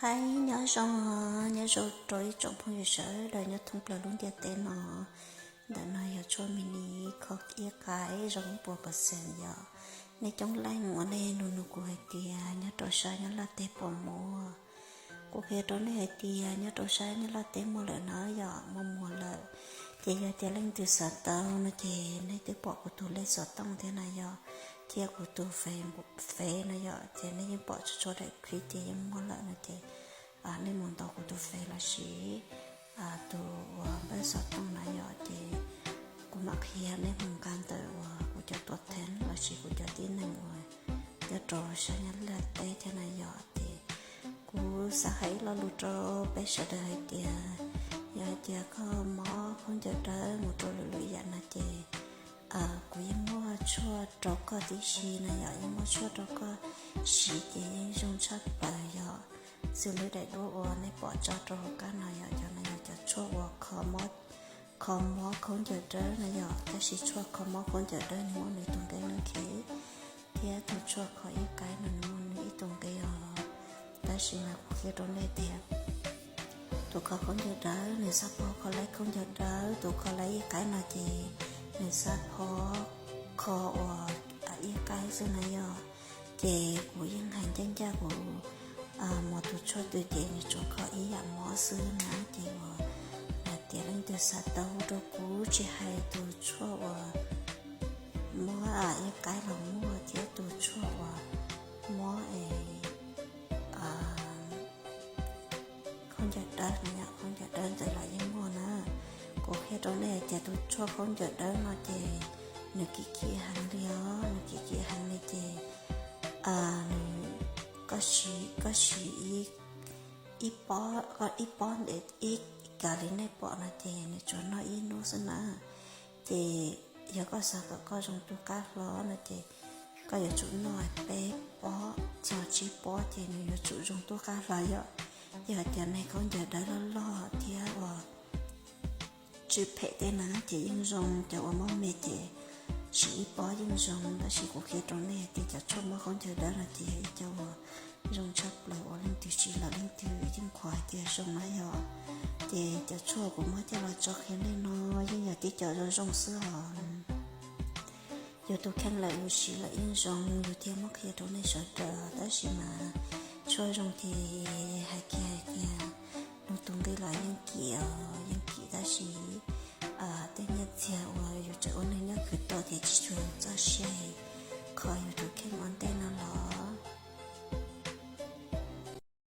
Hais nyob zoo, nyob zoo rau ib tsoom phooj ywg sawv daws nyob thoob plaws lub ntiaj teb no. Ntawm no yog tshuaj mini kho ib qaib zoo puas percent yom. Nej coob leej uas nej nug nug kuv hais tias nyob rau sab Nyab Laj teb puas muaj. Kuv qhia rau nej hais tias nyob rau sab Nyab Laj teb muaj lawm na yom, muaj muag lawm. Ces yog tias leej twg xav tau no ces nej twb pom kuv tus lej xov tooj thiab na yom, thiab kuv tus fev, fev no yom, ces nej yeej pom tsuag tsuag daim clip ces yeej muaj lawm no ces nej mus ntaus kuv tus fev lossis tus uas npawb xov tooj na yom, ces kuv mam qhia nej mus nqa ntawm uas kuv cov tuam theeb lossis kuv cov tib neeg uas nyob rau sab Nyab Laj teb thiab na yom. Ces kuv xav hais ib lo lus rau peb sawv daws hais tias, yog hais tias koj mob khaub ncaws dawb mus rau lwm lwm yam no ces kuv yeej muaj tshuaj rau koj tib si na yom, yeej muaj tshuaj rau koj siv ces yeej zoo tshaj plaws yom. Xws li daim duab uas nej pom tso rau hauv qab no yom, cov no yog cov tshuaj uas kho mob, kho mob khaub ncaws dawb na yom, tab sis tshuaj kho mob khaub ncaws dawb nws muaj nws tus nqe no thiab, thiab tus tshuaj kho ib qaib no nws muaj nws ib tus nqe os. Tab sis mas kuv qhia rau nej tias tus kho khaub ncaws dawb nws xab phob kho laib khaub ncaws dawb, tus kho laib ib qaib no ces nws xab phob kho uas ib qaib xwb na yom. Ces kuv yeej hais ncaj ncaj kuv mus tus tshuaj twg ces nws tsuas kho ib yam mob xwb na. Ces uas hais tias leej twg xav tau hu rau kuv, tsis hais tus tshuaj uas mob ib qaib los muaj thiab tus tshuaj uas mob es khaub ncaws dawb no yom, khaub ncaws dawb ntawd los yeej muaj na. Kuv qhia rau nej hais tias tus tshuaj khaub ncaws dawb no ces nws kim kim heev li os, nws kim kim heev li ces nws, koj siv, koj siv ib pob, koj ib pob ntev ib kas li nej pom no ces nws tsuas noj ib hnub xwb na. Ces yog koj xav kom koj zoo tus qab hlo no ces koj yuav tsum noj peb pob txog tsib pob ces nws yuav tsum zoo tus qab hlo yom. Yog hais tias nej khaub ncaws dawb loj loj thiab uas tsis phem tej na ces yeej zoo, cov uas mob me ces siv ib pob yeej zoo. Tab sis kuv qhia rau nej tias cov tshuaj mob khaub ncaws dawb no ces yog ib co uas zoo tshaj plaws uas leej twg siv los leej twg yeej qhuas hais tias zoo na yom. Ces cov tshuaj kuv muab coj los tso qhia nej no yeej yog tib co zoo zoo xwb os. Yus tus kheej lawm yus siv lawm yeej zoo, yus thiaj muab qhia rau nej sawv daws. Tab sis mas tshuaj zoo ces hais kiag hais tias nws tus nqi los yeej kim os, yeej kim tab sis tej nyiaj txiag uas yus tseem ua neeg nyob khwv tau ces tsis tshua txoj sia kho yus tus kheej ua ntej no los